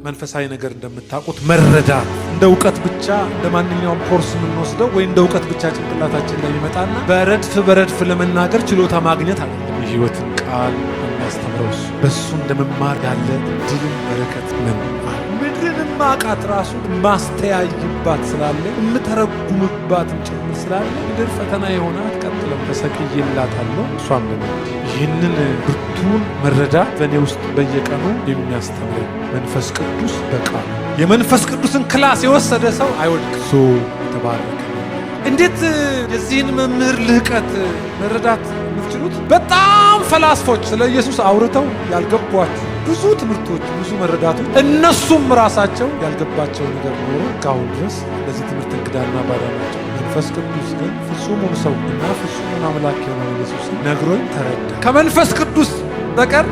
መንፈሳዊ ነገር እንደምታውቁት መረዳት እንደ እውቀት ብቻ፣ እንደ ማንኛውም ኮርስ የምንወስደው ወይ እንደ እውቀት ብቻ ጭንቅላታችን ላይ ይመጣና በረድፍ በረድፍ ለመናገር ችሎታ ማግኘት አይደለም። የሕይወትን ቃል የሚያስተምረው እሱ፣ በእሱ እንደመማር ያለ እድልም በረከት ምን አለ? ምድርን ማቃት ራሱ ማስተያይባት ስላለ፣ የምተረጉምባትም ጭምር ስላለ ምድር ፈተና የሆነ አትቀጥልም። ተሰቅዬላታለሁ። እሷም ለኔ ይህንን ብርቱን መረዳት በእኔ ውስጥ በየቀኑ የሚያስተምረኝ መንፈስ ቅዱስ በቃሉ፣ የመንፈስ ቅዱስን class የወሰደ ሰው አይወድቅም። እሱ የተባረከ ነው። እንዴት የዚህን መምህር ልህቀት መረዳት የምትችሉት? በጣም ፈላስፎች ስለ ኢየሱስ አውርተው ያልገቧችሁ ብዙ ትምህርቶች፣ ብዙ መረዳቶች፣ እነሱም ራሳቸው ያልገባቸው ነገር ኖሮ እስካሁን ድረስ ለዚህ ትምህርት እንግዳና ባዳ ናቸው። መንፈስ ቅዱስ ግን ፍጹሙን ሰው እና ፍጹሙን አምላክ የሆነው ኢየሱስን ነግሮኝ ተረዳ። ከመንፈስ ቅዱስ በቀር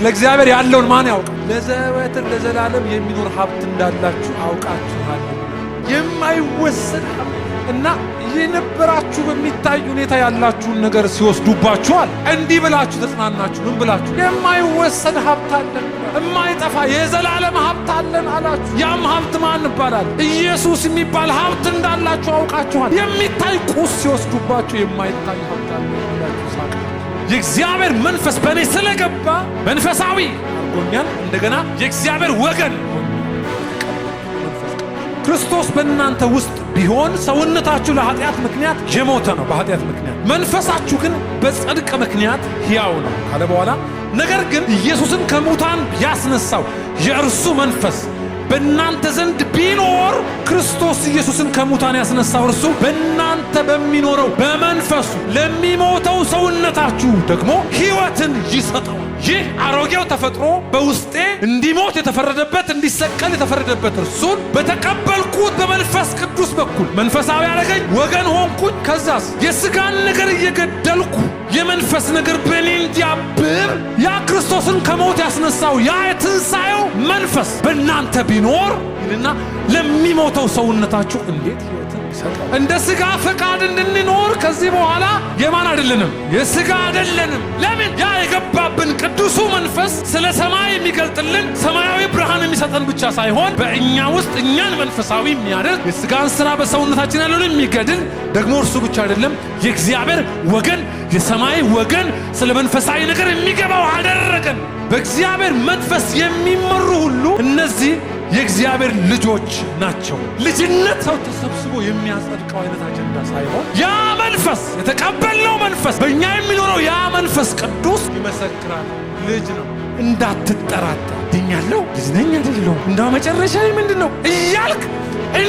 ለእግዚአብሔር ያለውን ማን ያውቃል? ለዘወትር ለዘላለም የሚኖር ሀብት እንዳላችሁ አውቃችኋል። የማይወሰድ ሀብት እና የነበራችሁ በሚታይ ሁኔታ ያላችሁን ነገር ሲወስዱባችኋል። እንዲህ ብላችሁ ተጽናናችሁ። ምን ብላችሁ? የማይወሰድ ሀብት አለን፣ የማይጠፋ የዘላለም ሀብት አለን አላችሁ። ያም ሀብት ማን ይባላል? ኢየሱስ የሚባል ሀብት እንዳላችሁ አውቃችኋል። የሚታይ ቁስ ሲወስዱባችሁ የማይታይ ሀብት አለን ብላችሁ ሳቃችሁ። የእግዚአብሔር መንፈስ በእኔ ስለገባ መንፈሳዊ አድርጎኛል። እንደገና የእግዚአብሔር ወገን ክርስቶስ በእናንተ ውስጥ ቢሆን ሰውነታችሁ ለኃጢአት ምክንያት የሞተ ነው፣ በኃጢአት ምክንያት፣ መንፈሳችሁ ግን በጽድቅ ምክንያት ሕያው ነው ካለ በኋላ፣ ነገር ግን ኢየሱስን ከሙታን ያስነሳው የእርሱ መንፈስ በእናንተ ዘንድ ቢኖር፣ ክርስቶስ ኢየሱስን ከሙታን ያስነሳው እርሱ በእናንተ በሚኖረው በመንፈሱ ለሚሞተው ሰውነታችሁ ደግሞ ሕይወትን ይሰጠዋል። ይህ አሮጌው ተፈጥሮ በውስጤ እንዲሞት የተፈረደበት፣ እንዲሰቀል የተፈረደበት እርሱን በተቀበልኩት በመንፈስ ቅዱስ በኩል መንፈሳዊ ያደረገኝ፣ ወገን ሆንኩኝ። ከዛስ የስጋን ነገር እየገደልኩ የመንፈስ ነገር በእኔ እንዲያብብ ያ ክርስቶስን ከሞት ያስነሳው ያ የትንሣኤው መንፈስ በእናንተ ቢኖር ይልና ለሚሞተው ሰውነታችሁ እንዴት ሕይወትን ይሰጣል? እንደ ስጋ ፈቃድ እንድንኖር ከዚህ በኋላ የማን አይደለንም? የስጋ አይደለንም። ለምን? ያ የገባብን ቅዱሱ መንፈስ ስለ ሰማይ የሚገልጥልን፣ ሰማያዊ ብርሃን የሚሰጠን ብቻ ሳይሆን በእኛ ውስጥ እኛን መንፈሳዊ የሚያደርግ፣ የስጋን ስራ በሰውነታችን ያለውን የሚገድል፣ ደግሞ እርሱ ብቻ አይደለም፣ የእግዚአብሔር ወገን፣ የሰማይ ወገን፣ ስለ መንፈሳዊ ነገር የሚገባው አደረገን። በእግዚአብሔር መንፈስ የሚመሩ ሁሉ እነዚህ የእግዚአብሔር ልጆች ናቸው። ልጅነት ሰው ተሰብስቦ የሚያጸድቀው አይነት አጀንዳ ሳይሆን ያ መንፈስ፣ የተቀበልነው መንፈስ፣ በእኛ የሚኖረው ያ መንፈስ ቅዱስ ይመሰክራል። ልጅ ነው። እንዳትጠራጠር፣ ድኛለሁ፣ ልጅ ነኝ አይደለሁም፣ እንዳው መጨረሻ ምንድን ነው እያልክ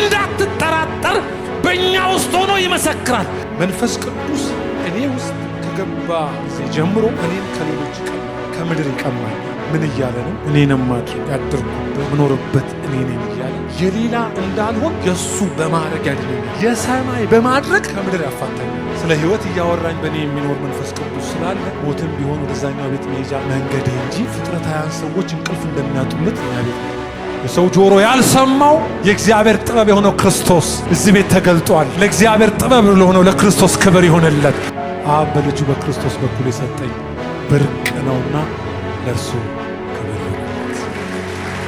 እንዳትጠራጠር በእኛ ውስጥ ሆኖ ይመሰክራል። መንፈስ ቅዱስ እኔ ውስጥ ከገባ ጊዜ ጀምሮ እኔን ከሌሎች ይቀማል፣ ከምድር ይቀማኛል። ምን እያለ ነው? እኔ ነው ማድረግ ያደርኩበት ምኖርበት እኔ ነኝ እያለ የሌላ እንዳልሆን የእሱ በማድረግ ያድነኛል። የሰማይ በማድረግ ከምድር ያፋታኛል። ስለ ሕይወት እያወራኝ በእኔ የሚኖር መንፈስ ቅዱስ ስላለ ሞትም ቢሆን ወደዛኛው ቤት መሄጃ መንገዴ እንጂ ፍጥረታውያን ሰዎች እንቅልፍ እንደሚያጡለት እኛ ቤት ነው። የሰው ጆሮ ያልሰማው የእግዚአብሔር ጥበብ የሆነው ክርስቶስ እዚህ ቤት ተገልጧል። ለእግዚአብሔር ጥበብ ለሆነው ለክርስቶስ ክብር ይሆንለት። አብ በልጁ በክርስቶስ በኩል የሰጠኝ ብርቅ ነውና ለእርሱ